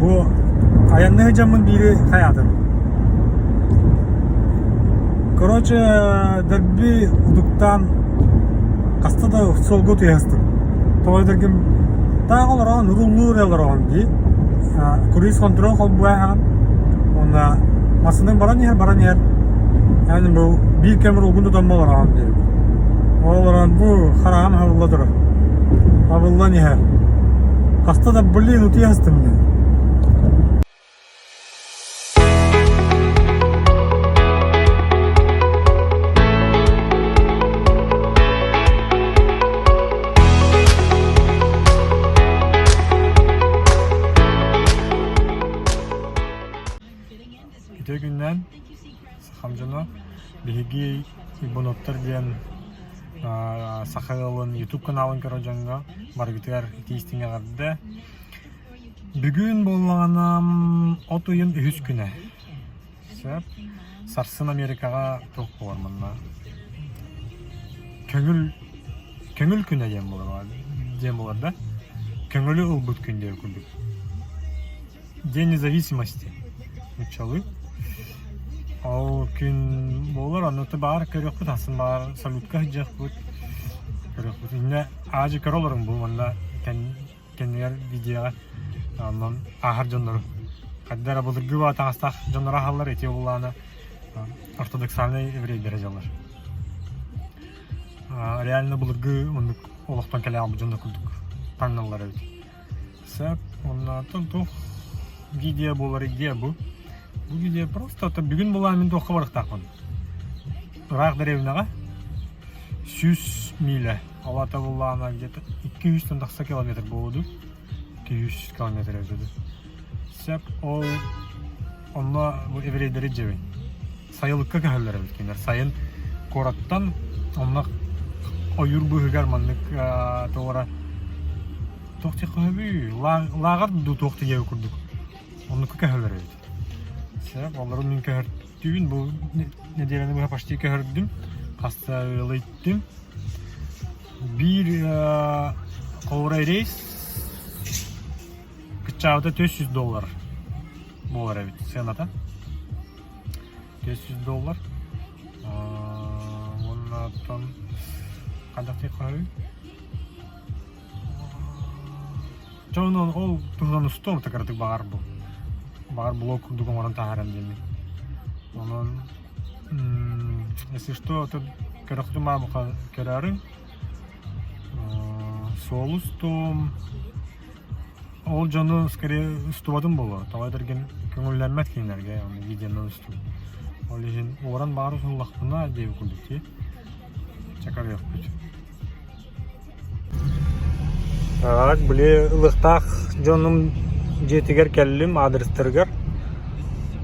Бу айанныы сылдьаммын биири хайаатым. Короче, дэрби утуктаан хаста да суолга утуйа сыстым. Тоҕо диэтэргин таах олороҕун, урууллуур эрэ олороҕун дии. Круиз контроль холбуйаҕын уонна массыынаҥ баран иһэр, баран иһэр. Эн бу биир кэм уруулгун тутан олороҕун диэбит. Ол олорон бу хараҕым аһылла турар. Абыллан иһэр. Хаста да блин утуйа сыстым диэн. Үтүө күннээн сахам дьоно биһиги Ибуновтар диэн саха ыалын YouTube каналын көрөр дьоҥҥо барыгытыгар итии-истиҥ эҕэрдэ. Бүгүн буоллаҕына от ыйын үһүс күнэ. Сөп. Сарсын Америкаҕа туох буолар манна? Көҥүл көҥүл күнэ диэн буолар диэн буолар да? Көҥүлү ылбыт күн диэн курдук. День независимости нуччалыы. Ол күн буолар, онно баар көрүөхпүт, астын баар салютка сылдьыахпыт. Көрүөхпүт. Иннэ аадьы көрө олоруҥ бу манна кэннигэр видеоҕа онон ааһар дьоннору. Хайда эрэ былыргы баа таҥастаах дьоннор ааһаллар, ити буоллаҕына ортодоксальнай еврейдэрэ дьаллар. Реально былыргы оннук олохтон кэлэ хаалбыт дьоннор курдук таҥналлар эбит. Сөп. Оннооттон туох видео буолар идея бу. Бу видео просто это бүгүн буолаан мин туохха барыахтаахпын. Ыраах дэриэбинэҕэ 100 миля. Ол ата буоллаҕына где-то 200 тахса километр буолуо 200 километр эбитэ Сөп. Ол онно бу еврейдэри дьэбин. Сайылыкка көһөллөр эбит кинилэр. Сайын куораттан онно ойуур быыһыгар маннык туора туох диэххэ лааҕыр дуу туох диэбит курдук оннукка көһөллөр эбит. Сөп, олору мин көһөртүүн бу нэдиэлэни быһа почти көһөрдүм. Хаста ыалыйдым. Биир холобура рейс кыччаабыта 400 доллар буолар эбит сыаната. 400 доллар. Уонна оттон хайдах диэххэ Дьэ онон ол туһунан устуом кыратык баҕар бу. Баҕар блог курдук оҥорон таһааран диэммин. Онон если что, то көрөхтүм маамыха көрөөрүҥ. Суол устуом. Ол дьону скорее устубатым буолуо. Тоҕо этэргин көҥүллэммэт кинилэргэ видеонан устуу. Ол иһин уоран баҕар уһуллахпына диэбит курдук дии. Чэ көрүөхпүт. Так, били ылыахтаах дьонум дьиэтигэр кэллим аадырыстарыгар.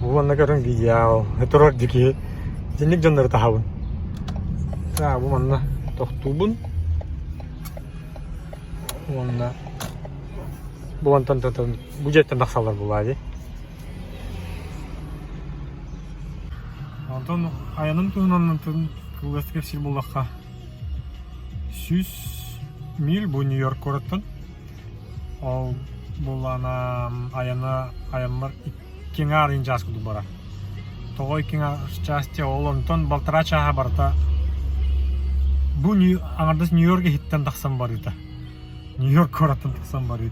Уонна көрөн видео турар дьикии. Итинник дьоннору таһабын. Так, бу манна тохтуубун. Уонна бу онтон бу дьиэттэн тахсаллар булаа дии. Онтон айаным туһунан кылгастык кэпсиир буоллахха 100 миль бу Нью-Йорк куораттан. Ол буоллаҕына айана айаммар икки аҥаар ыйын чаас курдук барар. Тоҕо икки аҥаар чаас диэ ол онтон балтараа чааһа барыта бу аҥардас Нью-Йорк иһиттэн тахсан барыыта. Нью-Йорк куораттан тахсан барыы.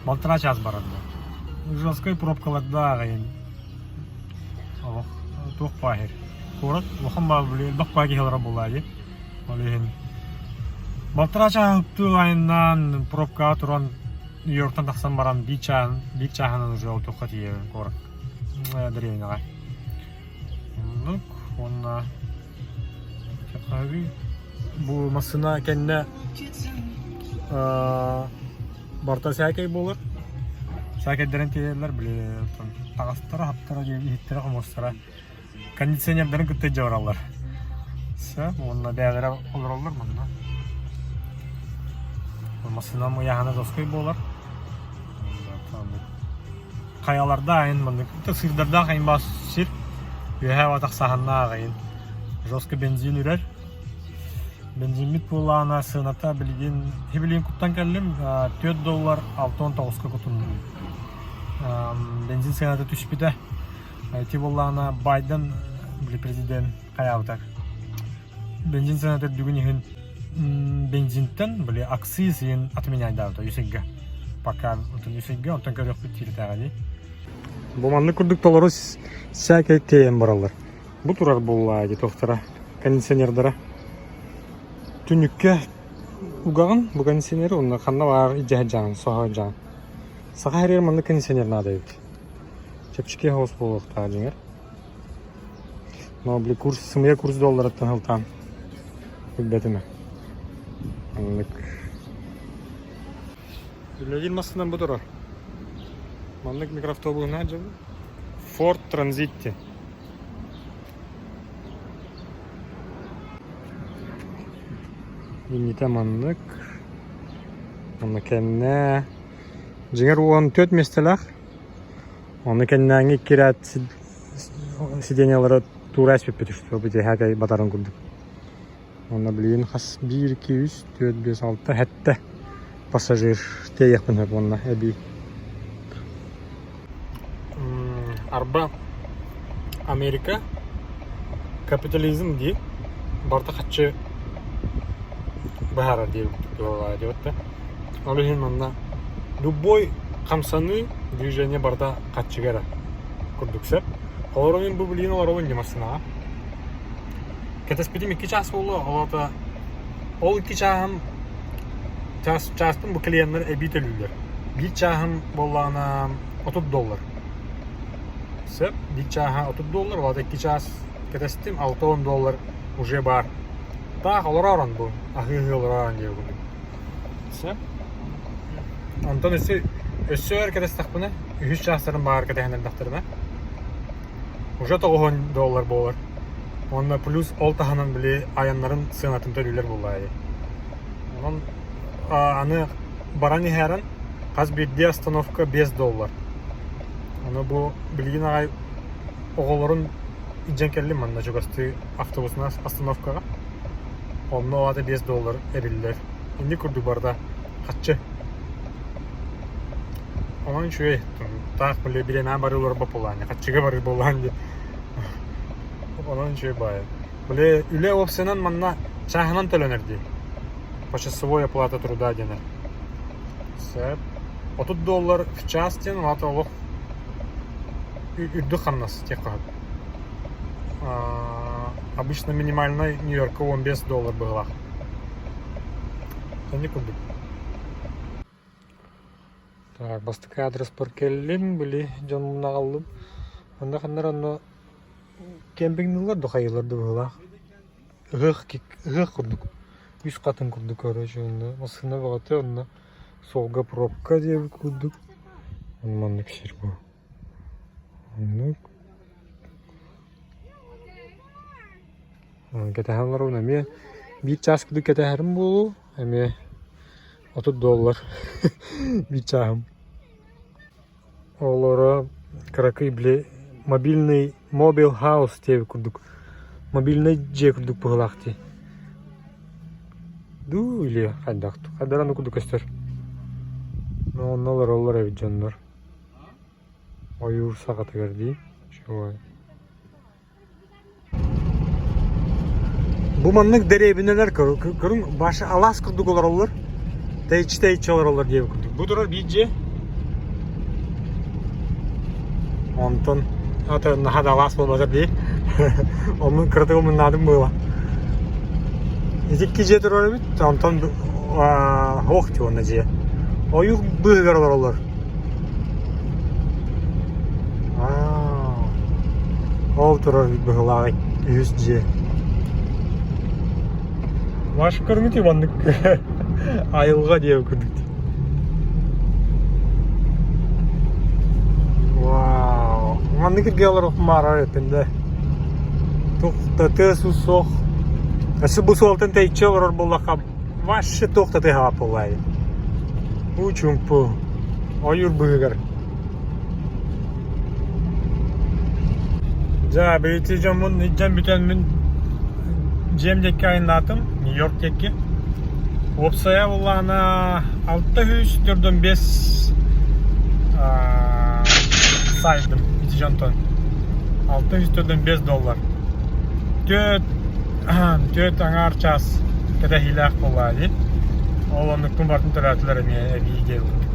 Балтараа чаас барар буо. Жесткай пробкалардаах айан олох туох баар Куорат улахан баар били элбэх баа киһи олорор буоллаа дии. Ол иһин балтараа чааһыттыы айаннаан пробкаҕа туран Нью-Йорктан тахсан баран биир чааһын биир чааһынан уже ол туохха тиийэбин куорат дэриэбинэҕэ. Оннук уонна бу массыына кэннэ барыта сээкэй буолар. Сээкэйдэрин тиэйэллэр били таҥастара, хаптара диэн иһиттэрэ-хомуостара кондиционердарын кытта илдьэ бараллар. Сөп уонна бэйэлэрэ олороллор манна. Массыынам ыйааһына жесткай буолар. Хайаларда айын маннык сыырдардаах айын баас сир үөһээ батах саһаннаах айын жестко бензин үрэр. Бензиммит буоллаҕына сыаната билигин билигин куттан кэллим 4 доллар 69-ка кутуннум. Бензин сыаната түспүтэ. Ити буоллаҕына Байден били президент хайаабыта. Бензин сыаната үрдүгүн иһин бензинтэн били акциз иһин отменяйдаабыта үс ыйга. Пока үс ыйга онтон көрүөхпүт дииритээҕэ дии. Бу маннык курдук толору сээкэй тиэйэн бараллар. Бу турар буоллаа дии туохтара кондиционердара. Түннүккэ угаҕын бу кондиционеры уонна ханна баар илдьэ сылдьаҕын, соһо сылдьаҕын. Саха сиригэр маннык кондиционер наада эбит. Чэпчэки соҕус буолуохтаах дьиҥэр. Но били курс, сымыйа курс долларыттан сылтаан билбэтим ээ. Маннык. Үлэлиир массыынан бу турар. Маннык микроавтобуһунан дьабы. Ford Transit диэн. Иннитэ маннык. Онно кэннэ дьиҥэр 14 миэстэлээх. Ону кэннээҥҥи кирээт сиденьелара туура эспиппит что битиһээкэй батарын курдук. Онно билигин хас биир, икки, үс, түөрт, биэс, алта, сэттэ пассажир тиэйиэхпин сөп уонна эбии. Арба Америка капитализм дии барыта хаччы быһаарар диэбит диэбит Ол иһин манна любой хамсаныы движение барыта хаччыга эрэ курдук сөп. Олору мин бу билигин олоробун дии массыынаҕа. Кэтэспитим икки чаас буолла, ол аата ол икки чааһым чаас, чааспын бу клиеннэр эбии төлүүллэр. Биир чааһым буоллаҕына 30 доллар. Сөп, биир чааһа 30 доллар, ол аата икки чаас кэтэстим, 60 доллар уже баар. Таах олороорон бу, аһыы-аһыы олороорон диэбит курдук. Сөп. Онтон өссө өссө өр кэтэстэхпинэ, үһүс чаастарын баар кэтэһэн эрдэхтэринэ, уже тоҕуһун доллар буолар. Уонна плюс ол таһынан били айаннарын сыанатын төлүүлэр буоллаа дии. Онон аны баран иһэрин хас биирдии остановка 5 доллар. Ону бу билигин аҕай оҕолорун илдьэн кэллим манна чугастыы автобусная остановкаҕа. Онно аата 5 доллар эбиллэр. Инник курдук барыта хаччы. Онон үчүгэй. Таах били бириэмэҕэ барыылар боппулаан хаччыга барыы буоллаан дии. Онон үчүгэй баайы. Били үлэ уопсайынан манна чааһынан төлөнөр дии. Почасовой оплата труда диэнэ. Сөп. 30 доллар в час диэн аата олох үрдүк хамнас диэххэ сөп. Обычно минимальный Нью-Йоркка 15 доллар быһыылаах. Инник курдук. Так, бастакы адреспар кэллим, били дьоммун аҕаллым. Онно ханна эрэ онно кемпингныыллар да хайыылар да быһыылаах. Ыһыах ыһыах курдук. Үс хатын курдук короче онно массыына бөҕөтө онно суолга пробка диэбит курдук. Маннык сир бу. Оннук. Кэтэһэн олоробун эмиэ биир чаас курдук кэтэһэрим буолуо эмиэ 30 доллар биир чааһым. Олоро кыракый били мобильный mobile house диэбит курдук мобильнай дьиэ курдук быһыылаах дии. Дуу или хайдах хайдах аны курдук көстөр. Но онно олороллор эбит дьоннор. Ойуур саҕатыгар дии. Чего? Бу маннык дэриэбинэлэр көрүҥ баша алаас курдук олороллор. Тэйиччи-тэйиччи олороллор диэбит курдук. Бу турар биир дьиэ. Онтон ата наһаа да алаас буолбатар дии. Оннун кыратык умуннаатым буола. Ити икки дьиэ турар эбит. Онтон ох дии уонна дьиэ. Ойуур быыһыгар олороллор. Ол турар быһылааҕый үһүс дьиэ. Ваш көрүҥүтүй маннык айылҕа диэбит курдук. Вау! Маннык иргэ олоруохпун эппин да. Туох да тыас-уус суох. Өссө бу суолтан тэйиччи олорор буоллахха Вообще туох да тыаһаабат буоллаҕай. Уу чуумпу. Ойуур быыһыгар. Дьэ, бэйти дьоммун илдьэн бүтэн мин дьиэм диэки айаннаатым, Нью-Йорк диэки. Уопсайа буоллаҕына 645. Сайдым ити дьонтон. 645 доллар. Түөрт түөрт аҥаар чаас кэтэһиилээх буоллаҕа дии. Ол оннукпун барытын төлөөтүлэр эмиэ эбии диэбит курдук.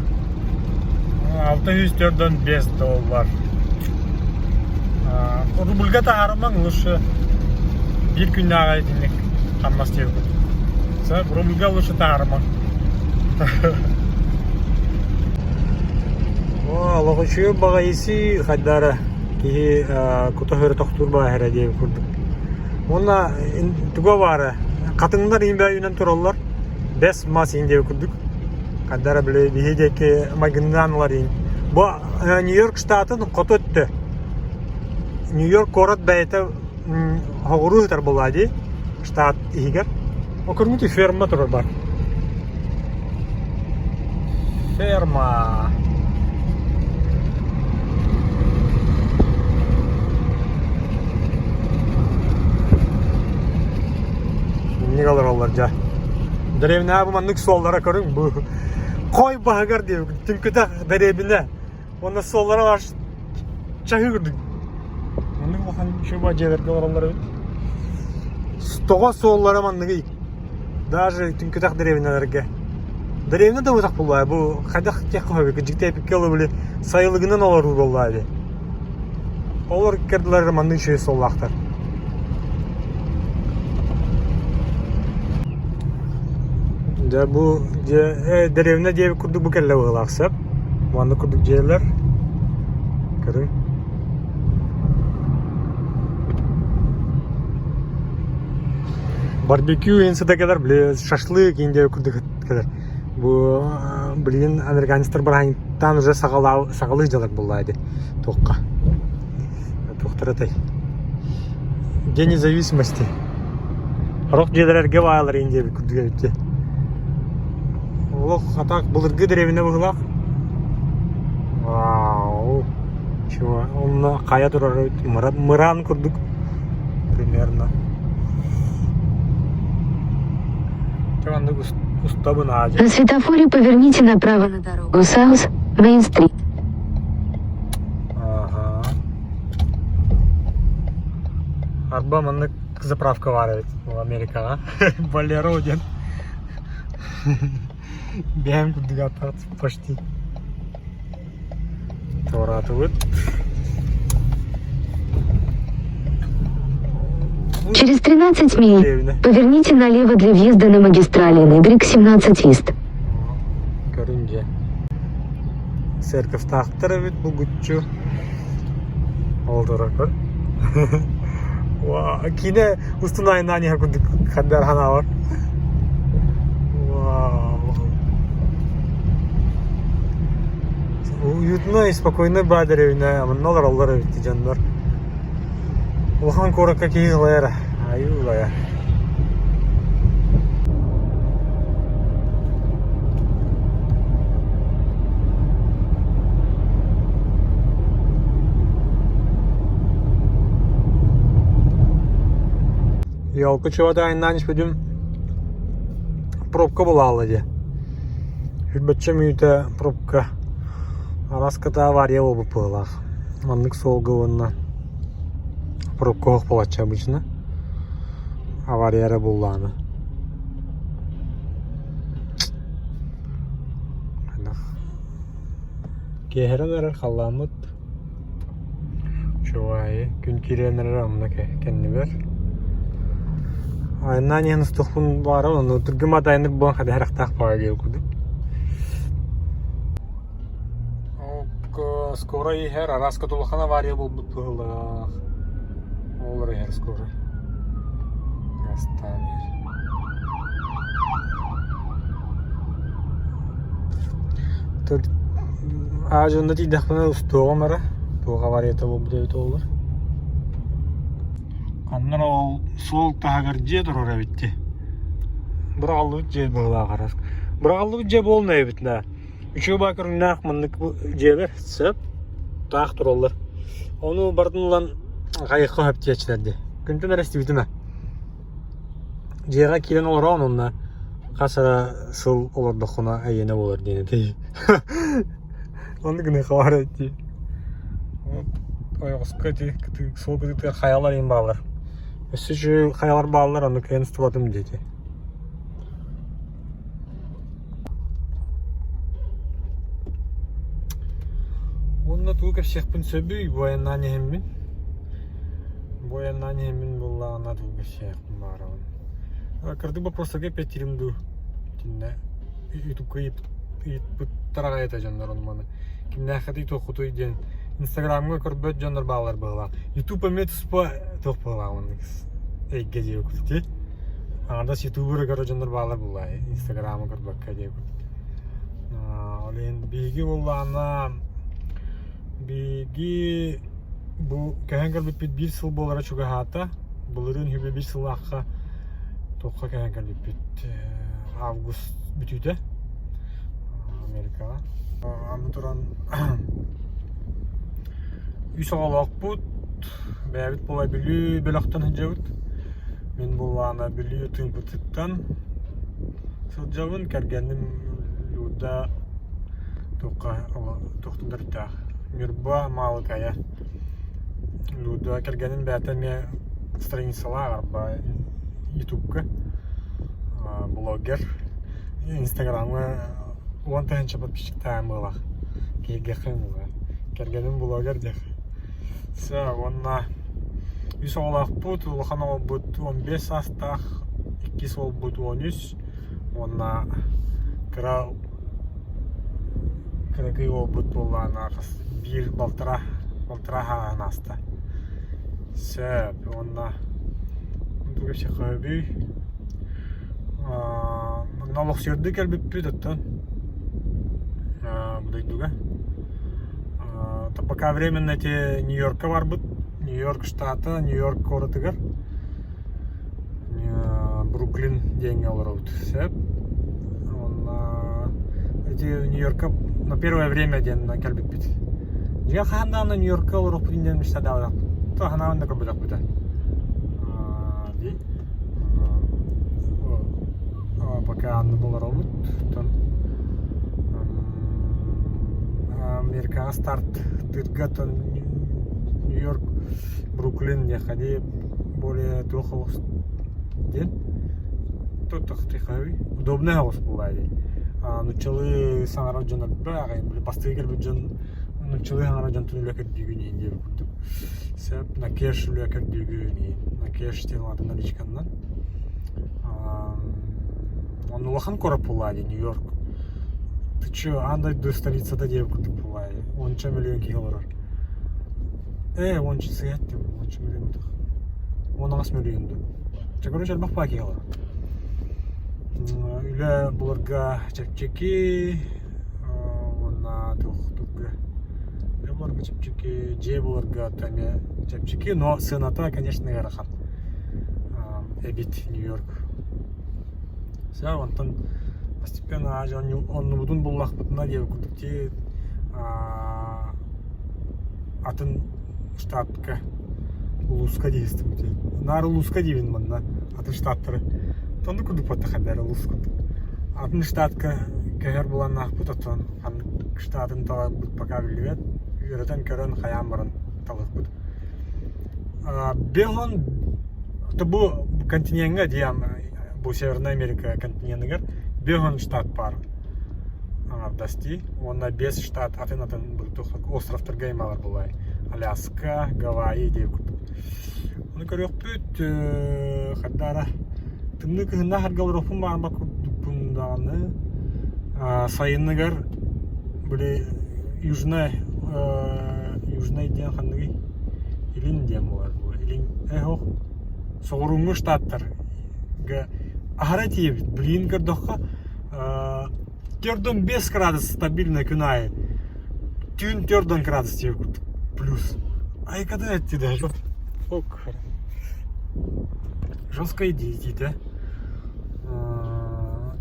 645 доллар. Рубльга таһаарымаҥ лучше биир күннээҕи итинник хамнас диэбит курдук. Рубльга лучше таһаарымаҥ. Олох үчүгэй баҕайы хайдара киһи кута өрө тохтуур баҕайы диэбит курдук. Уонна туга баара хатыҥнар иин бэйүнэн тураллар бэс мас иин диэбит курдук. Хайдара били биһи диэки майгыннаан ылар иин. Бу Нью-Йорк штатын хоту өттө. Нью-Йорк куорат бэйэтэ соҕуруу сытар буоллаҕа дии штат иһигэр. Окурмут ферма турар бар. Ферма. Инник олороллор дьэ. Дэриэбинэҕэ бу маннык суоллара көрүҥ бу. Хой баһыгар диэбит түҥкүтэх дэриэбинэ. Уонна суоллара аж чаһыы курдук. Маннык улахан үчүгэй дьиэлэргэ олороллор эбит. Тоҕо суоллара манныгый? Даже түҥкүтэх дэриэбинэлэргэ. Дэриэбинэ да утах буоллаҕа бу хайдах диэххэ сөбүй дьиктээпиккэ ыла били сайылыгынан олоруу буоллаҕа дии. Олор иккэрдилэрэ маннык үчүгэй суоллаахтар. Дьэ бу дьиэ дэриэбинэ диэбит курдук бу кэллэ быһыылаах сөп. Маннык курдук дьиэлэр. Көрүҥ. Барбекю иһин сыта кэлэр, били шашлык иһин диэбит курдук кэлэр. Бу билигин американецтар бырааһынньыктаан уже саҕалыы дьалар буолла ити туохха. Туохтара этэй? День независимости. Сорох дьиэлэр эргэ баайалар иһин диэбит курдук эбит дии. Олох атак былыргы дэриэбинэ быһыылаах. Вау! Чего? Онно хайа турар эбит мыраан курдук примерно. На светофоре поверните направо на дорогу South Main Street. Ага. Арба маннык заправка баар эбит Америкаҕа. Болеро диэн. Бэйэм курдук ааттаах почти. Туораатыбыт. Через 13 миль поверните налево для въезда на магистрали Y17 East. Көрүн дьэ. Церковтаахтар эбит булгуччу. Ол турар Киинэ устун айаннаан иһэр курдук хандар ханаабар. Вау. Уютно и спокойно баар дэриэбинэ манна олороллор эбит дьоннор. Улахан куоракка киһи ылайар айыы ылайар. Елка чего-то айаннаан испитим пробка буолаалла дии. Сүүрбэччэ мүнүүтэ пробка Араската авария буолбут быһыылаах. Маннык суолга уонна пробка оһох буолааччы обычно. Авария эрэ буоллаҕына. Киэһэрэн эрэр халлааммыт Чугаайы күн киирэн эрэр онно кэннибэр. Айаннаан иһэн устуохпун баара онно түргэн атайыннык буолан хадыһарахтаах баҕайы диэбит курдук. Скорай иһэр, араас улахан авария буолбут быһыылаах. Ол иһэр скорай. Астаан иһэр. Аа дьонно тиийдэхпинэ устуоҕум эрэ, туох аварията буолбут эбит буоллар. Ханна эрэ ол суол таһыгар дьиэ турар эбит дии. Быраҕыллыбыт дьиэ быһыылаах араас. Быраҕыллыбыт дьиэ буолна эбит да. Үчүгэй баа көрүҥнээх маннык дьиэлэр сөп таах тураллар. Ону барытын ылан хайыахха сөп диэччилэр дии. Күнтэн эрэ истибитим ээ. Дьиэҕэ киирэн олороҕун уонна хас эрэ сыл олордоххуна эйиэнэ буолар диэн этий. Оннук гыныахха баар эбит дии. Ойоҕоско ити суол кытыытыгар хайалар иһин бааллар. Өссө үчүгэй хайалар бааллар, ону кыайан устубатым диэти. Уонна тугу кэпсиэхпин сөбүй бу айаннаан иһэммин? Бу айаннаан иһэммин буоллаҕына тугу кэпсиэхпин баҕарабын? Кырдьык боппуруостарга эппиэттиирим дуу? Итиннэ ютубка ыйыппыттар аҕай этэ дьоннор ону маны. Кимнээххитий туоххутуй диэн инстаграмҥа көрбөт дьоннор бааллар быһыылаах. Ютуб эмиэ туспа туох быһыылаах оннук эйгэ диэбит курдук дии. Аҥардас ютуберы көрөр дьоннор бааллар буоллаа инстаграмы көрбөккө диэбит курдук. Ол иһин биһиги буоллаҕына биһиги бу көһөн кэлбиппит биир сыл буолара чугаһаата. Былырыын үһүбэ биир сыллаахха туохха көһөн кэлбиппит август бүтүүтэ Америкаҕа. Аны туран үс оҕолоохпут, бэйэбит буола Бүлүү бөлөхтөн сылдьабыт. Мин буоллаҕына Бүлүү Тыымпытыттан сылдьабын, кэргэним Люда туохха туохтан төрүттээх Ньурба Маалыкайа. Люда кэргэним бэйэтэ эмиэ страницалаах арба ютубка блогер инстаграмҥа 10 000 подписчиктаах быһыылаах киһиргэххин буолуо кэргэним блогер диэх Всё уонна үс оҕолоохпут улахан оҕобут 15 саастаах иккис уолбут 13 уонна кыра кыракый уолбут буоллаҕына биир балтараа балтараа сааһын ааста сөп уонна Сөбүй манна олохсуйардыы кэлбиппит оттон бу дойдуга пока временно эти Нью-Йоркка барбыт Нью-Йорк штата Нью-Йорк куоратыгар Бруклин диэҥҥэ олоробут сөп уонна ити Нью-Йоркка на первое время диэн кэлбиппит дьиҥэ хаһан даҕаны Нью-Йоркка олоруохпут диэн мечтадаабатахпыт санаабын да көрбөтөхпүт дии пока аннык олоробут оттон Америкаҕа старт тыырга оттон Нью-Йорк Бруклин диэххэ дии более туох оҕус диэн удобнай оҕус буолаа дии нууччалыы саҥарар дьон элбэх бастакы кэлбит дьон нууччалыы саҥарар дьонтон үлэ көрдүүгүн иһин диэбит курдук сөп на кеш үлэ көрдүүгүн иһин на кеш диэн аата наличканнан онно улахан куорат буолаа дии Нью-Йорк ты чё аан дойду столицата диэбит курдук буолаа дии уонча миллион киһи олорор Ээ, уонча сыһыат дии, уонча миллион бутах. 18 миллион дуу. Чэ, короче, элбэх баа киһи олорор. Үлэ буларга чэпчэки, уонна туох-тугга үлэ буларга чэпчэки, дьиэ буларга эмиэ чэпчэки, но сыаната, конечно, ыарахан эбит Нью-Йорк. Всё, онтон постепенно оннубутун буллахпытына диэбит курдук дии атын штатка улууска диэстим дии наар улууска диибин манна атын штаттары оннук курдук баттаха бэрэ улуус курдук атын штатка көһөр буланнаахпыт оттон ханнык штатын таларбыт пока биллибэт үөрэтэн көрөн хайаан баран талыахпыт Бехон бу континеҥҥа диэн бу Северная Америка континеныгар Бехон штат баар аҥардас дии уонна биэс штат атын-атын островтарга аймалар буолай Аляска, Гавайи диэбит курдук. Ону көрүөхпүт хайдаара тымныы кыһыннаах эргэ олоруохпун баҕарбат курдукпун даҕаны сайыныгар били южная южный диэн ханныгый илин диэн буолар илин э соҕурууҥҥу штаттарга аһара тиийэбит билигин көрдөххө төрдөн 5 градус стабильно күн аайы түүн төрдөн градус диэбит курдук плюс айкада этти да ок жестко идиитэ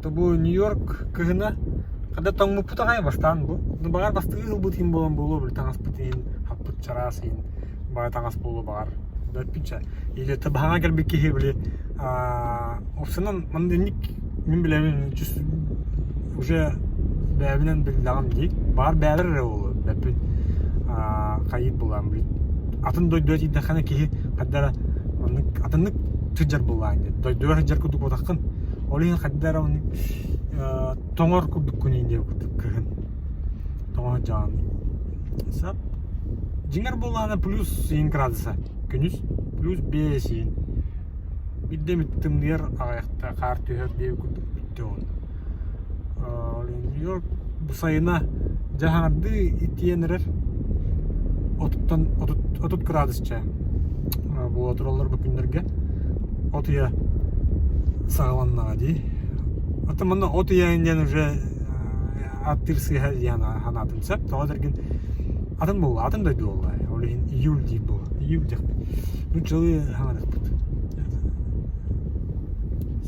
то бу Нью-Йорк кыһына когда тоҥмуппут аҕай бастаан бу баҕар бастакы ылбыт иһин буолан буолуо били таҥаспыт иһин хаппыт чараас иһин баҕа таҥас буолуо баҕар бэрпинчэ или баһаҥа кэлбит киһи били Опсанан маннык мин билэбин уже бэйэбинэн биллэҕим дии. Баҕар бэйэлэр эрэ буолуо бэппин. Хайыыр буолаан атын дойдуга тиийдэххинэ киһи хайда эрэ оннук атыннык сылдьар буоллаҕыҥ дии. Дойдуга сылдьар курдук буолтаххын. Ол иһин хайда эрэ оннук тоҥор курдуккун диэн курдук кыһын. Тоҥо сылдьаҕын. Сөп. Дьиҥэр буоллаҕына плюс 7 градуса күнүс плюс 5 иһин. Биирдэ эмит тымныйар аҕыйахта хаар түһэр диэбит курдук бүттэ уонна. Нью-Йорк бу сайына дьаһаҥардыы итийэн эрэр отуттан 30 градусча буола тураллар бу күннэргэ. От ыйа саҕаланнаҕа дии. Оттон манна от ыйа диэн уже ааттыыр сыыһа диэн санаатым сөп. Тоҕо дэргин атын буолла, атын дойду буолла. Ол иһин июль диир буолла. Июль диэхпит. Нууччалыы хаҥарыахпыт.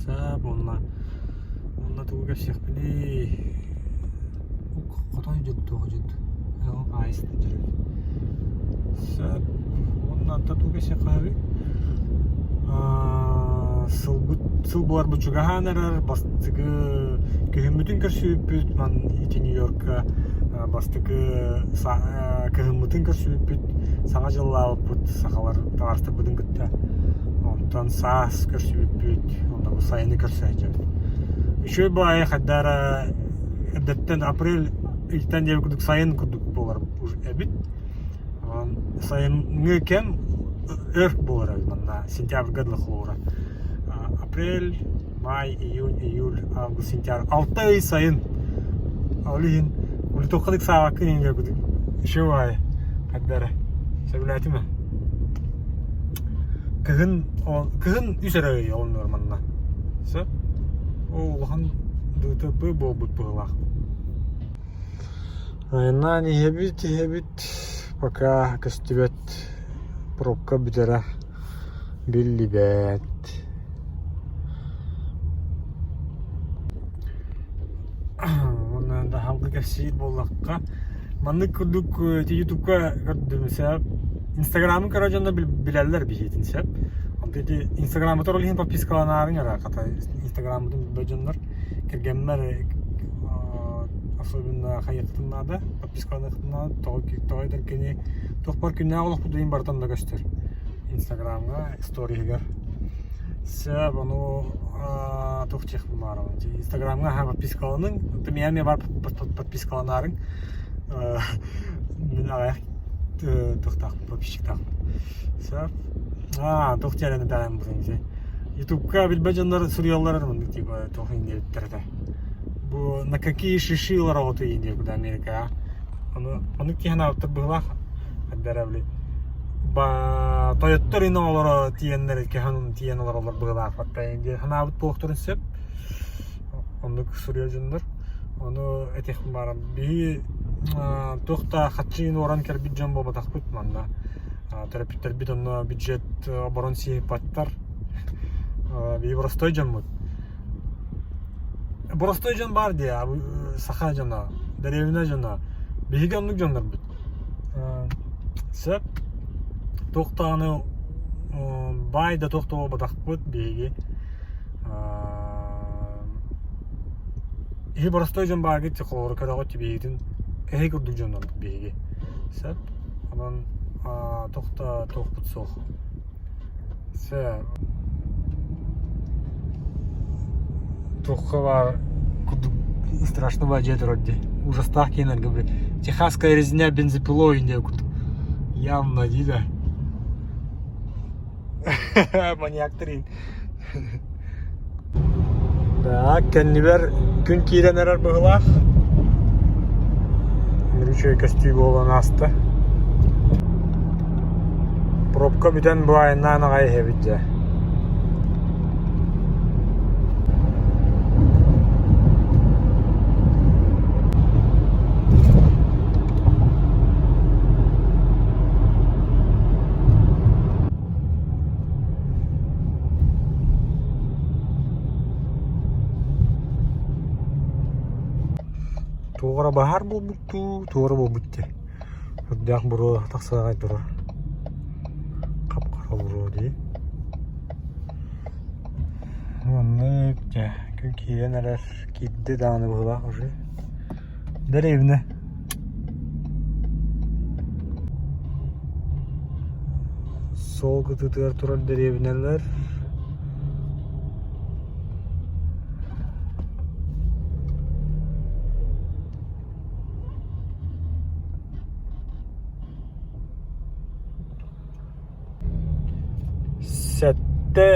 Саап уонна Уонна тугу кэпсиэхпиний? Хотой дьон туох дьон? Аайыс дьон. Сөп. Уонна тугу кэпсиэххэ Сылбыт сыл буоларбыт чугаһаан эрэр. Бастакы күһүммүтүн көрсүбүппүт. Ман ити Нью-Йоркка бастакы кыһыммытын көрсүбүппүт. Саҥа дьыллаабыппыт сахалар табаарыстарбытын кытта. Онтон саас көрсүбүппүт. Онно бу сайыны көрсө сылдьабыт. Үчүгэй баҕайы хайда эрэ эрдэттэн апрель ыйтан диэбит курдук сайын курдук буолар эбит. Онон сайыҥҥы кэм өр буолар эбит манна сентябрьга дылы холобура. Апрель, май, июнь, июль, август, сентябрь. Алта ый сайын. Ол иһин улитокка саабаккын иҥҥэ курдук. Үчүгэй баҕайы хайда эрэ. Сөбүлээтим ээ. Кыһын кыһын үс эрэ ый олоннор манна. Сөп. Ол улахан ДТП буолбут быһыылаах. Айаннаан иһэбит, иһэбит, пока көстүбэт пробка бүтэрэ биллибэт. Уонна да халгы кэпсиир буоллахха, маннык курдук ити ютубка көрдүм сөп. Инстаграмын көрөр дьоннор билэллэр биһиэтин сөп. Онто ити инстаграммытыгар ол иһин подпискаланаарыҥ эрэ хата инстаграммытын билбэт дьоннор кэргэммэр особенно хайыахтын наада, подпискаланыахтын наада, тоҕо тоҕо этэр кини туох бар күннээҕи олохпут иһин барыта онно көстөр. Инстаграмҥа историһыгар Сөп, ону туох диэхпин баҕарабын. Инстаграмҥа аһаа подпискаланыҥ. Онтон миэхэ эмиэ бар подпискаланаарыҥ. Мин аҕыйах туохтаахпын, подписчиктаахпын. Сөп. Аа, туох диэн этээҕин бутун ити. Ютубка билбэт дьоннор суруйаллар маннык типа туох иҥниэбиттэр этэ. Бу на какие шиши олороҕутуй диye куда Америкаҕа. Ону оннук киһи анаабыттар быһыылаах. Хайдара били ба тойоттор ин оҕолоро тиийэннэр кэһэн тиийэн олороллор быһыылаах баттайын диэн санаабыт буолуохтарын сөп. Оннук суруйар дьоннор. Ону этиэхпин баарам. Биһи туох да хаччыын уоран кэлбит дьон буолбатахпыт манна. Төрөппүттэрбит онно бюджет оборон сиэппаттар. Биһи боростой дьоммут. Боростой дьон баар дии, саха дьоно, дэриэбинэ дьоно. Биһиги оннук дьоннорбут. Сөп. Туох даҕаны баай да туох да буолбатахпыт биһиги. Иһи боростой дьон бааргыт холобура көрөҕүт биһигитин эһи курдук дьоннорбут биһиги. Сөп. Онон туох да туохпут суох. Сөп. Туохха баар курдук страшного дьиэ турар дии. Ужастаах киинэлэргэ били Техасская резня бензопилой диэн курдук. Явно дии да. Маньяктар Так, кэннибэр күн киирэн эрэр быһыылаах. Үчүгэй көстүү буолан ааста. Пробка бүтэн бу айаннаан аҕай иһэбит дьэ. Туох эрэ баһаар буолбут дуу, туох эрэ буолбут дии. Үрдээх буруо тахса аҕай турар. Хап-хара буруо дии. Маннык дьэ күн киирэн эрэр, киирдэ даҕаны быһыылаах уже. Дэриэбинэ. Суол кытыытыгар турар дэриэбинэлэр Сэттэ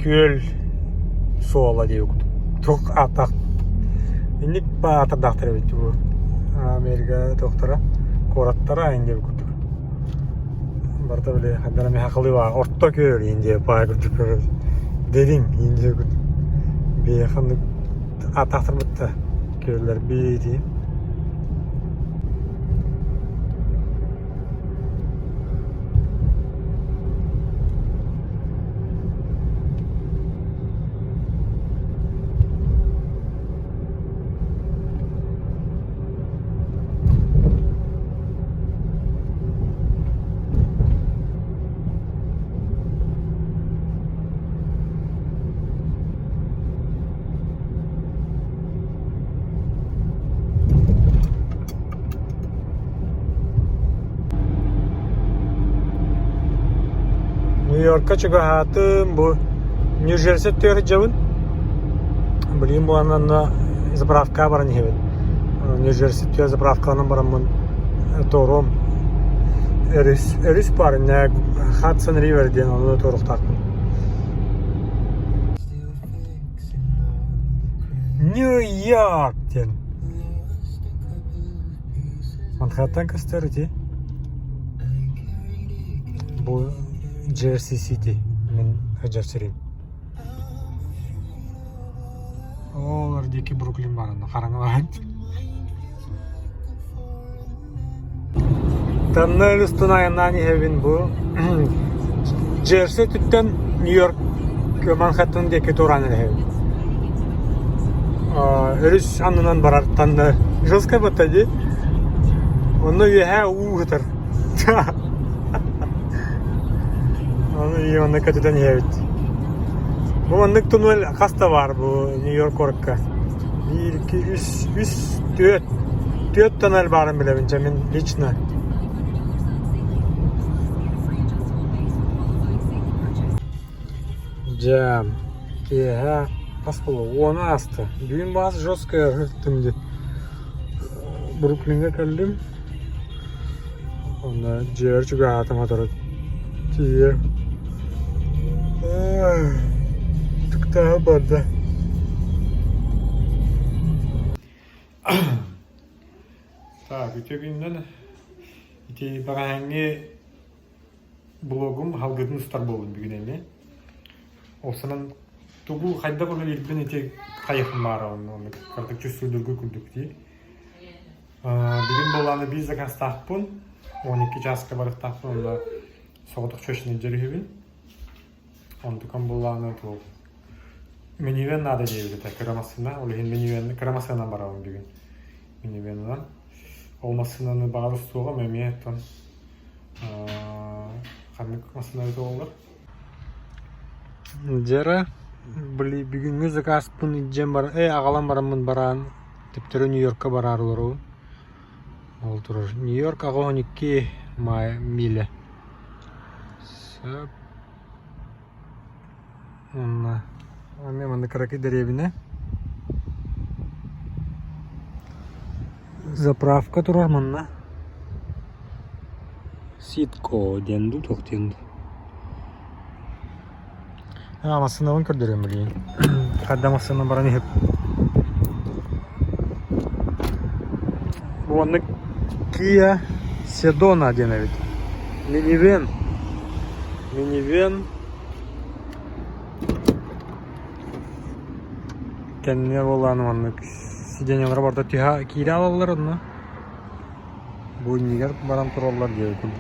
күөл суола диэбит курдук туох ааттаах инник баатырдаахтар эбит бу Америка туохтара куораттара ин диэбит курдук барыта били ханна эмэ хахалыы баар орто күөл ин диэ баай курдук дириҥ ин диэ курдук биһиэхэ ханнык ааттаахтарбыт да күөллэр биитии Нью-Йоркка чугаһаатым, бу Нью-Джерси өттүгэр сылдьабын. Билигин буолан онно заправкаҕа баран иһэбин. Нью-Джерси өттүгэр заправкаланан бараммын туоруом. Өрүс, өрүс баар иннэ Хадсон Ривер диэн ону туоруохтаахпын. Нью-Йорк диэн. Манхэттен көстөр ити. Бу Джерси Сити мин сылдьар сирим. Олор диэки Бруклин бар онно хараҥалаан. Тоннель устун айаннаан иһэбин бу Джерси өттүттэн Нью-Йорк Манхэттен диэки туораан иһэбин. Өрүс аннынан барар тоннель. Жестко батта дии. Онно үөһээ уу сытар. Ону и онно көтүтэн иһэбит. Бу маннык туннель хас да баар бу Нью-Йорк куоракка. Биир, икки, үс, үс, түөрт. Түөрт тоннель баарын билэбин дьэ мин лично. Дьэ, киэһэ хас буолла? Уону ааста. Бүгүн баас жестко ыһыктым дии. Бруклиҥҥа кэллим. Онно дьиэбэр чугаһаатым сотору тиийиэм. Тыктааһы барда. Так, үтүө күнүнэн ити бэҕэһээҥҥи блогум халгытын устар буоллум бүгүн эмиэ. Ол санан тугу хайдах үлэлиирбин ити хайыхым баара онно кырдык чувствуйдургу курдук дии. Бүгүн буоллаҕына биир заказтаахпын, 12 чааска барыахтаахпын онно соҕотох чочуна дьөрүһүбүн. Онтукам буоллаҕына туох минивэн наада диэбит этэ кыра массыына, ол иһин минивэн кыра массыынанан барабын бүгүн. Минивэнынан. Ол массыынаны баҕар устуоҕум эмиэ оттон ханнык массыына эбитэ буоллар. Дьэ били бүгүҥҥү заказпын илдьэн баран, ээ аҕалан бараммын бараан Төптөрү Нью-Йоркка бараары олоробун. Ол турар. Нью-Йорк 82 миля. Сөп. Уонна эмиэ манна кыракый дэриэбинэ. Заправка турар манна. Ситко диэн дуу, туох диэн дуу. Аа, массыынабын көрдөрүөм билигин. Хадда массыына баран иһип. Уонна Kia Sedona диэн эбит. Минивэн. Минивэн. Кэннэ буоллаан маннык сиденьелара барыта түһэ киирэ алаллар онно. Бу иннигэр баран тураллар диэбитим.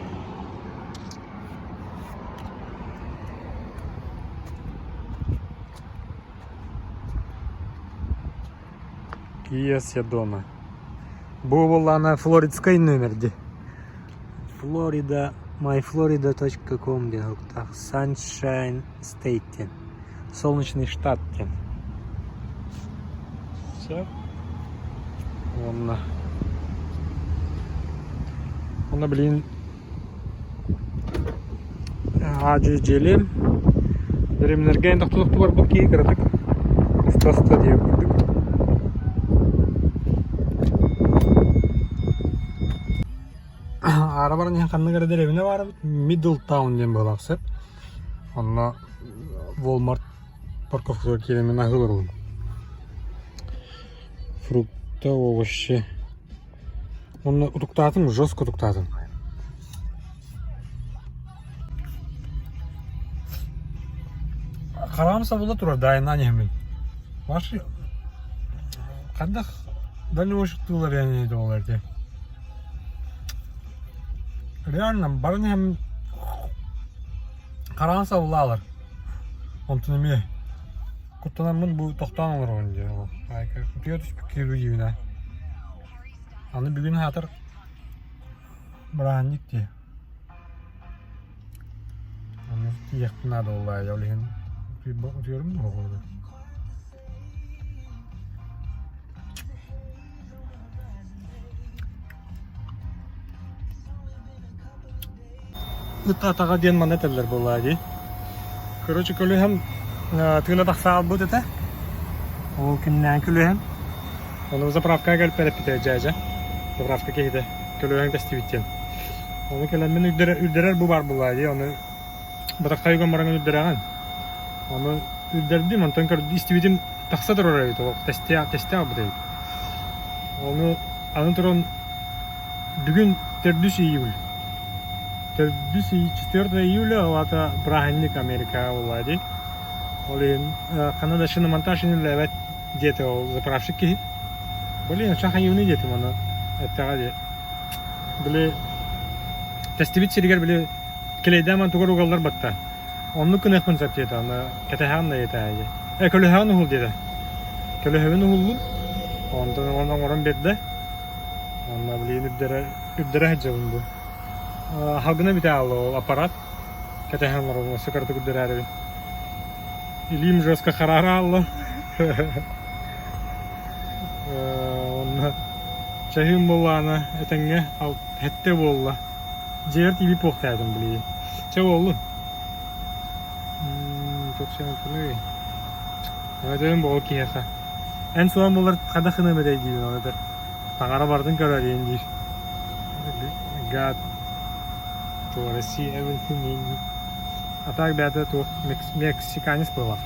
Kia Sedona. Бу буоллаҕына Флоридскай номер дии. Florida myflorida.com диэн суруктаах Sunshine State диэн. Солнечный штат диэн. Все. Уонна Уонна билигин. Аа-дьуо дьиэлиэм. Дэриэбинэлэргэ эн тохтуу-тохтуу барбыт киһи кыратык уста-уста диэбит курдук. Аара баран иһэн ханнык эрэ дэриэбинэ баар эбит, Middletown диэн быһыылаах сөп. Онно Walmart парковкатыгар киирэн мин аһыы олоробун. Фрукта, овощи. Онно утуктаатым, жестко утуктаатым. Хараҕым сабылла турар, дайыннаан иһэммин. Ваши хайдах дальнобойщиктыылар эҥин буолар ити. Реально баран иһэммин хараҕым сабыллаалар. Онтон эмиэ куттанаммын бу тохтоон олоробун дии. Утуйа түспүт киһи диибин аа. Аны бүгүн аатар бырааһынньык дии. Онно тиийиэхпин наада буоллаҕа ол иһин утуйарым да оҕолору. Ыт атаҕа диэн манна этэллэр буоллаҕа дии. Короче, көлүөһэм тыына тахса хаалбыт этэ. Ол күннээн көлүөһэм. Ону заправкаҕа кэлпэр эппитэ дьээдьэ. Заправка киһитэ көлүөһэҥ тэстибит диэн. Ону кэлэммин үрдэрэр бу баар буоллаҕа дии. Ону бытаххай уган баран үрдэрэҕин. Ону үрдэрдим, онтон истибитим тахса турар эбит, ол тэстэ тэстэ аҕалбыт эбит. Ону аны туран Бүгүн төрдүс июль. Төрдүс 4 июля ол аата бырааһынньык Америкаҕа буолла дии. Ол иһин ханна да шиномонтаж үлэлээбэт диэтэ ол заправщик киһи. Блин, оччо хайыыны диэтим ону эттэҕэ дии. Били тэстибит сиригэр били килэйдээн мантугар угаллар батта. Оннук гыныахпын сөп диэтэ, аны кэтэһэҕин да диэтэ дии. Э, көлөһөҕүн уһул диэтэ. Көлөһөбүн уһуллум. Онтон оҥорон биэрдэ. Уонна билигин үрдэрэ, үрдэрэ сылдьабын бу. Аһылгына бүтэ хаалла ол аппарат. Кэтэһэн олоробун, өссө кыратык үрдэрээрибин. Илиим жестко хараара хаалла. Онно чаһыым буоллаҕына этэҥҥэ сэттэ буолла. Дьиэбэр тиийбит буолуохтаатым билигин. Чэ буоллун. Туох сыаҥкыный? Өтөйүм буол киһиэхэ. Эн суон буолар хайдах гыныам этэй диибин ол этэр. Таҥара барытын көрөр диэн диир. God to see everything in you. А так бэйэтэ туох мексиканец буолар.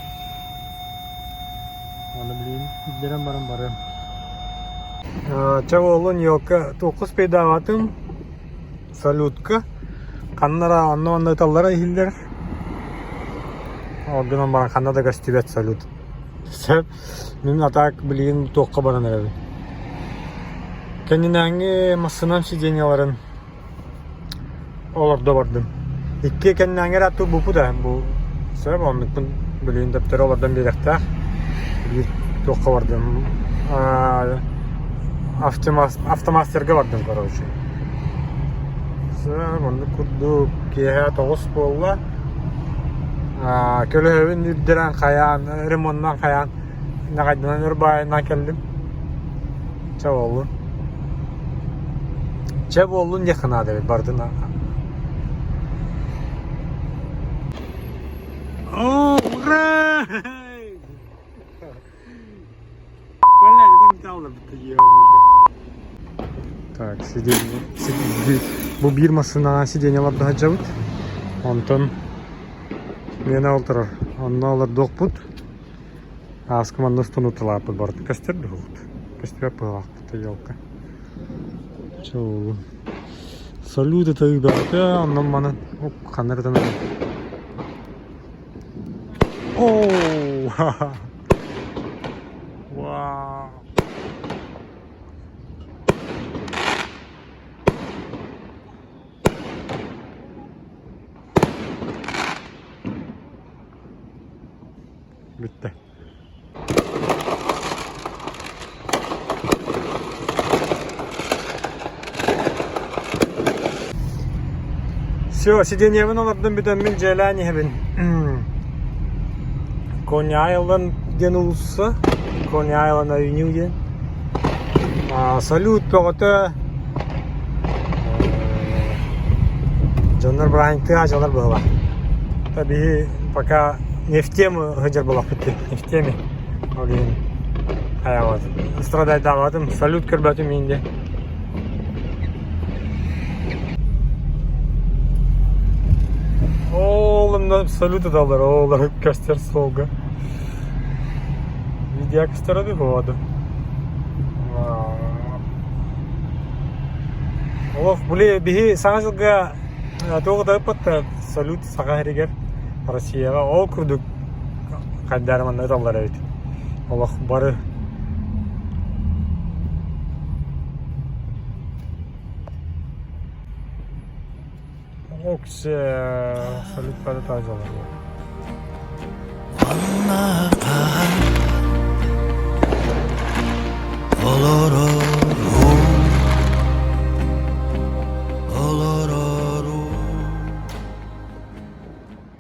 Аны билигин ирдэрэн баран барыам. Чэ буоллун елка туохха успейдаабатым салютка ханна эрэ онно-манна ыталлара иһиллэр. Ол гынан баран ханна да көстүбэт салют. Сөп. Мин а так билигин туохха баран эрэбин. Кэннинээҥҥи массыынам сиденьеларын олордо бардым. Икки кэннээҥҥи эрэ турбуппут ээ бу сөп оннукпун билигин төптөрү олордон биэриэхтээх. Биир туохха бардым автомастерга бардым короче. Сөп оннук курдук киэһэ 9 буолла. Көлөһөбүн үрдэрэн хайаан ремоннаан хайаан наҕайданан өр баайынан кэллим. Чэ буоллун. Чэ буоллун диэххэ наада эбит барытын. О, ура! Так, сиденье. Бу биир массыынаҕа сиденьеларда сылдьабыт. Онтон миэнэ ол турар. Онно олордуохпут. Ааскы манна устун уталааппыт барыта көстөр дуһугут. Көстүбэт быһалаахпыт елка. Чоулу. Салют это ыйбаата, онон манан ханна эрэ Оу! Вау! Бүттэ. Все, сиденьебин олордум бүтэммин дьиэлээн иһэбин. Кони Айленд диэн уулусса. Кони Айленд Авеню диэн. Салют бөҕөтө. Дьоннор бырааһынньыктыы аадьалар быһыылаах. Биһи пока не в тему сылдьар буоллахпыт дии, не в теме. Ол иһин хайаабат. Страдайдаабатым, салют көрбөтүм мин дии. Ол онно салют ыталлар, ол көстөр суолга. Видео көстөрө буолуо. Олох били биһи Саҥа дьылга туох да ыппыт салют Саха сиригэр Россияҕа ол курдук хайдары манна ыталлар эбит. Олох бары Оксе салют бары Олорор.